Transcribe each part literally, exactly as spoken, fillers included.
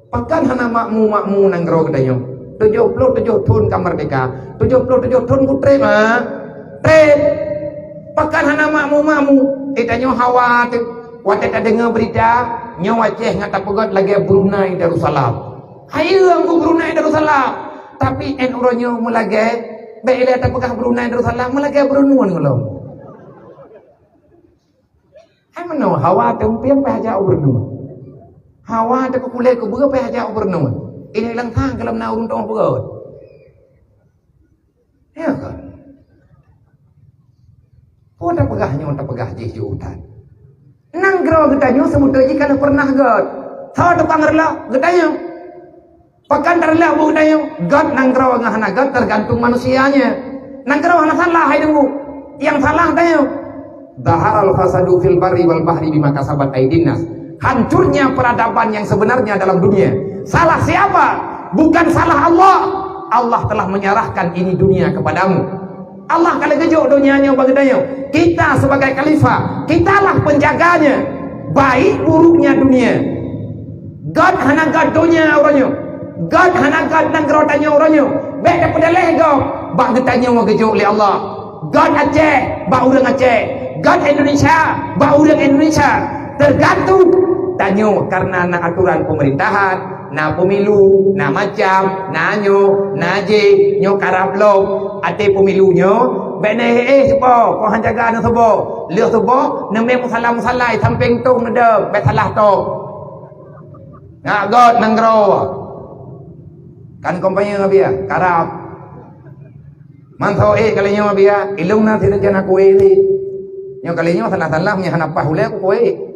Pakon hana makmu-makmu nanggroe geutanyoe? Tujoh ploh tujoh thon ka meurdeka. Tujoh ploh tujoh thon ku treb, ha? Treb. Pakon hana makmu-makmu? Eh, tanyoe hawa teuh. Watée tadeungoe beurita, nyoe Aceh ngat tapeugét lagée Brunei Darussalam. Hayeue ku Brunei Darussalam. Tapi 'an uroe nyoe meulagée, bék ilée tapeugah Brunei Darussalam, meulagée Brunei ngon lom. Hai meunoe, hawa teuh pieng payah jak u Brunei. Hawa teuh kulée keubeue payah jak u Brunei. Ini lang thang keu lom na ureuëng tuoh peugét. Ya kan? Peue tapeugah nyoe, tapeugah jih jeuet that. Nanggroe geutanyoe seubeutôi jih ka lheueh peureunah gét. Soe tukang reuloh? Geutanyoe. Pakon tareulak buet geutanyoe? Gét nanggroe ngon hana gét teugantung manusia nyan. Nanggroe hana salah hai deungoe. Nyang salah tanyoe. Zaharal fasadu fil barri wal bahri bima kasabat aidin nas. Hancurnya peradaban yang sebenarnya dalam dunia. Salah siapa? Bukan salah Allah. Allah telah menyerahkan ini dunia kepadamu. Allah ka lheueh geujok donya nyoe bak geutanyoe. Kita sebagai khalifah, kitalah penjaganya. Baik buruknya dunia. Gét hana gét donya uroe nyoe. Gét hana gét nanggroe tanyoe uroe nyoe. Bék tapeudaleh gob. Bak geutanyoe geujok lé Allah. Gét Aceh bak ureuëng Aceh. Gét Indonesia bak ureuëng Indonesia. Tergantung tanyoe karena na aturan pemerintahan. Na pemilu, na macam, na nyoe, na jih, nyoe karab lom. Até pemilu nyoe, bék na éh-éh sipo, kon han jaga aneuk suboh. Lheueh suboh, neumé musala-musala, sampéng toh neudeuek, bék salah toh. Ngat gét nanggroe. Kan kampanye Abia, karab. Man soe éh kali nyoe Abia, ilong na sideh jan aku éh lé. Nyoe kali nyoe salah-salah, nyoe hana paih ulée aku éh.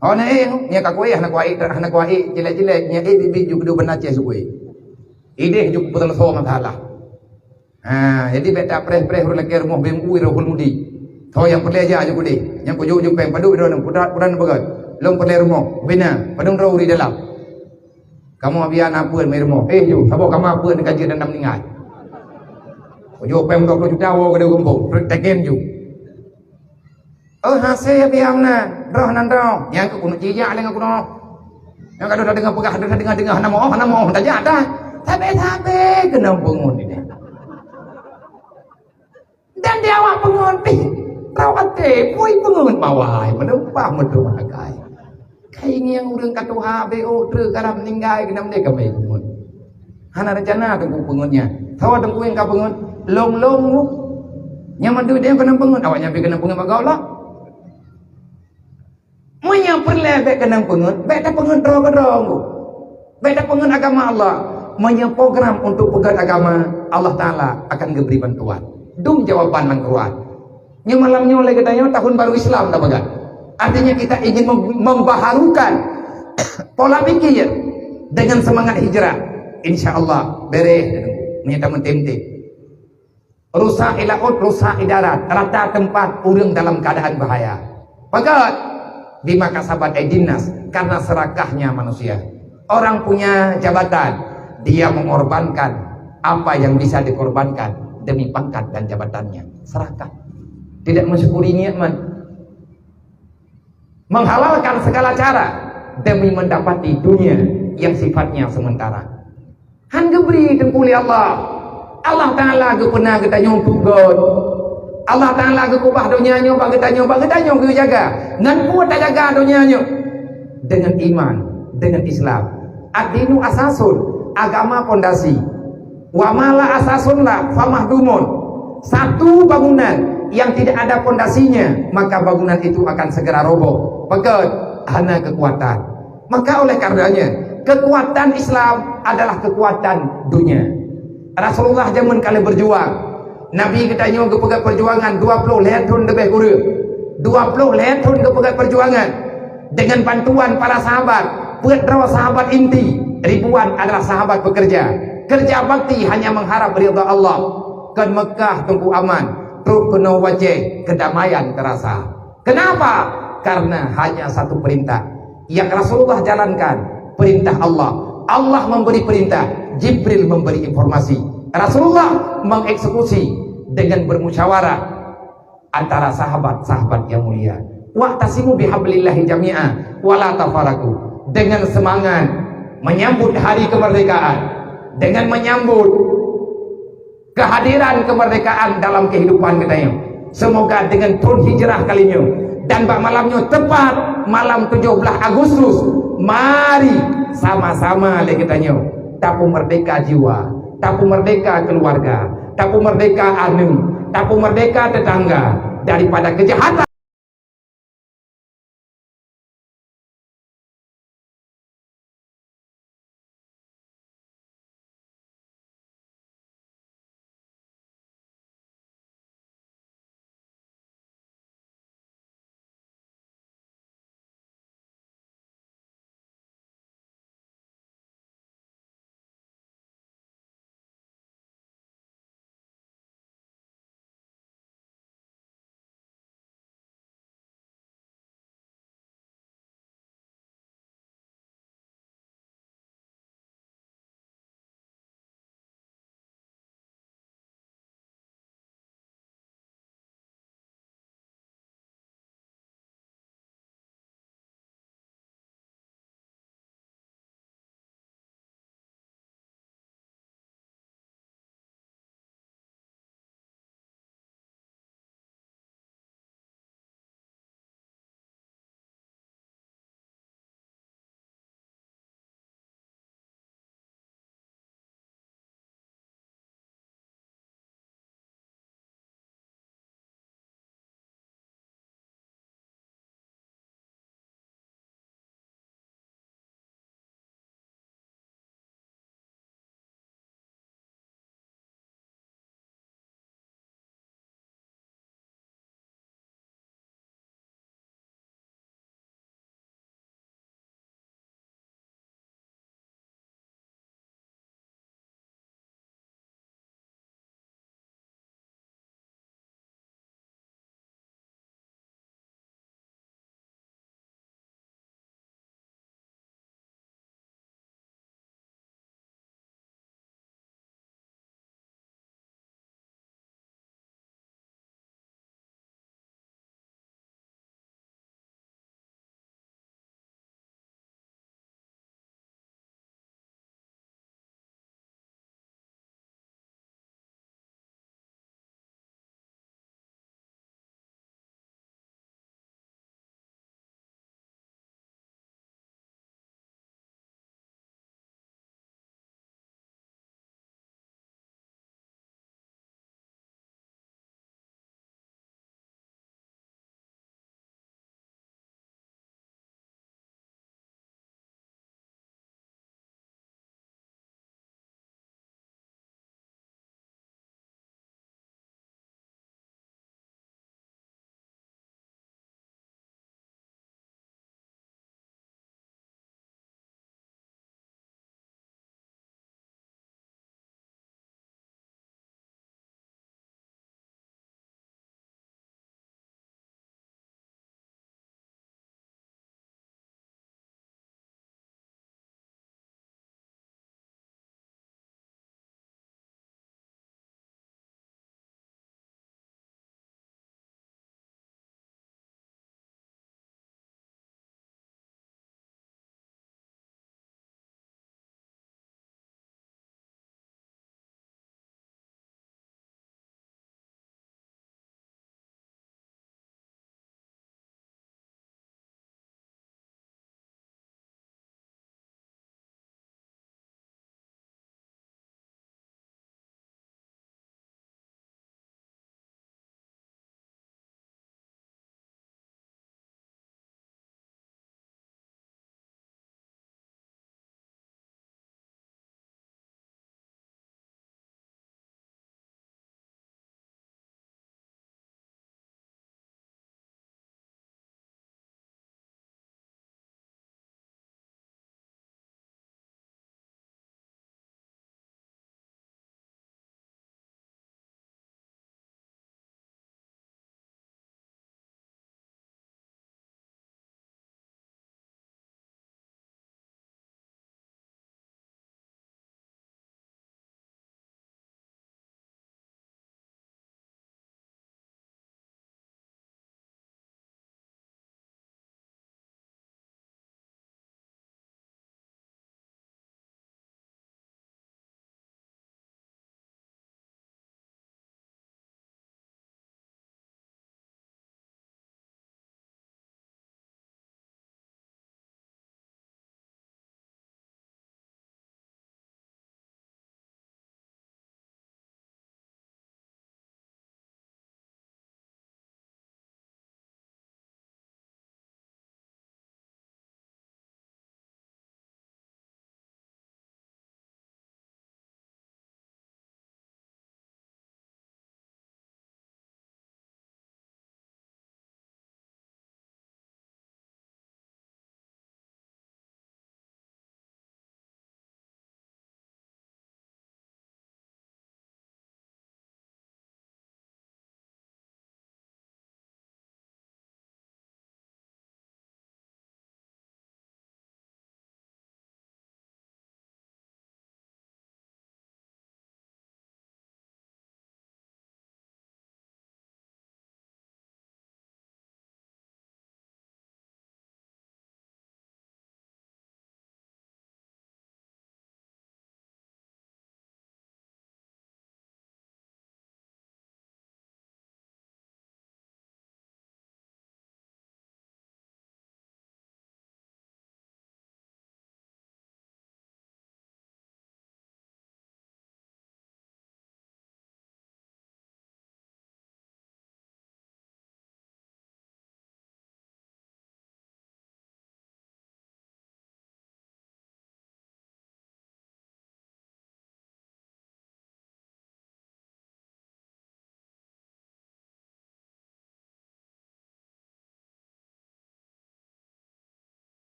Oh, na éh, nyoe ka kuéh, hana kuéh, hana kuéh, cilek-cilek, nyoe éh bibi ju keudua beuna ceh su kuéh. Idéh ju beuteuleusô masalah. Ha, jadi bék tapreh-preh ureuëng lakée rumoh beu meuui rohul mudi. Soe nyang peureulée jak ju keudeh, nyang kujok ju péng padub droeneuh, putra, putra neuh beugét. Lôn peureulée rumoh, bina, padub droe ureuëng dalam. Kamoe biya na peuet meurumoh. Éh ju, saboh kama peuet ka jeuet dan meuninggai. Kujok péng dua ploh juta woe keudeh gampông, tegen ju. Oh, hasé biya meunan, droe nan droe. Nyang keu keuneuk jijak lé ngon keunoe. Nyang ka deungoe peugah, deungoe, deungoe, hana moh, hana moh, tajak dah. Sabe-sabe keunong peungon ini. Dan di awak peungon pih, rau até, pui peungon mawai, meuneumpah meutuah akai. Kai ngieng ureuëng ka tuha, B O, treuk, garam, ninggai, geunam deh ka meupeungon. Hana rencana teungku peungon nyan. Sawa teungku nyang ka peungon, lom-lom ngu. Nyang mandum deh keunong peungon, awak nyan pih keunong peungon bak gob lah. Meunyoe peureulée bék keunong peungon, bék tapeungon droe keudroe ngu. Bék tapeungon agama Allah. Meunyoe program untuk peugét agama, Allah Taala akan geubri bantuan. Dum jawaban lam Quran. Nyoe malam nyoe lé geutanyoe tahun baru Islam tapeugah. Artinya kita ingin mem-, membaharukan pola pikir dengan semangat hijrah. Insya Allah bereh meunyoe tameutem-tem. Rusak di laôt, rusak di darat, rata teumpat ureuëng dalam keadaan bahaya. Peugét, bima kasabat aidin nas, karena serakahnya manusia. Orang punya jabatan, dia mengorbankan apa yang bisa dikorbankan demi pangkat dan jabatannya. Serakah. Tidak mensyukuri nikmat. Menghalalkan segala cara demi mendapati dunia yang sifatnya sementara. Han geubri teungku lé Allah. Allah Taala geupeuna geutanyoe untuk gét. Allah Taala geukeubah donya nyoe bak geutanyoe, bak geutanyoe geujaga. Ngon peue tajaga donya nyoe? Dengan iman, dengan Islam. Ad-dinu asasun, agama pondasi. Wa ma la asasun la famahdumun. Satu bangunan yang tidak ada pondasinya, maka bangunan itu akan segera roboh. Peugét, hana kekuatan. Maka oleh karenanya, kekuatan Islam adalah kekuatan dunia. Rasulullah jameun ka lheueh berjuang. Nabi geutanyoe geupeugét perjuangan dua ploh lhée thon leubeh kureueng. Dua ploh lhée thon geupeugét perjuangan. Dengan bantuan para sahabat, peuet droe sahabat inti, ribuan adalah sahabat pekerja. Kerja bakti hanya mengharap ridha Allah. Kon Mekah teungku aman, trok keunoe u Aceh, kedamaian terasa. Kenapa? Karena hanya satu perintah yang Rasulullah jalankan, perintah Allah. Allah memberi perintah, Jibril memberi informasi, Rasulullah mengeksekusi dengan bermusyawarah antara sahabat-sahabat yang mulia. Wa'tasimu bihablillahi jami'a wa la tafarraqu. Dengan semangat Menyambut hari kemerdekaan, dengan menyambut kehadiran kemerdekaan dalam kehidupan geutanyoe. Semoga dengan thon hijrah kali nyoe dan bak malam nyoe, tepat malam tujoh blaih Agustus, mari sama-sama lé geutanyoe tapeumerdeka jiwa, tapeumerdeka keuluwarga, tapeumerdeka aneuk, tapeumerdeka teutangga daripada keujahatan.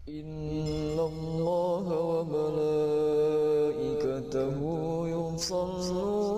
إن الله وملائكته يصلون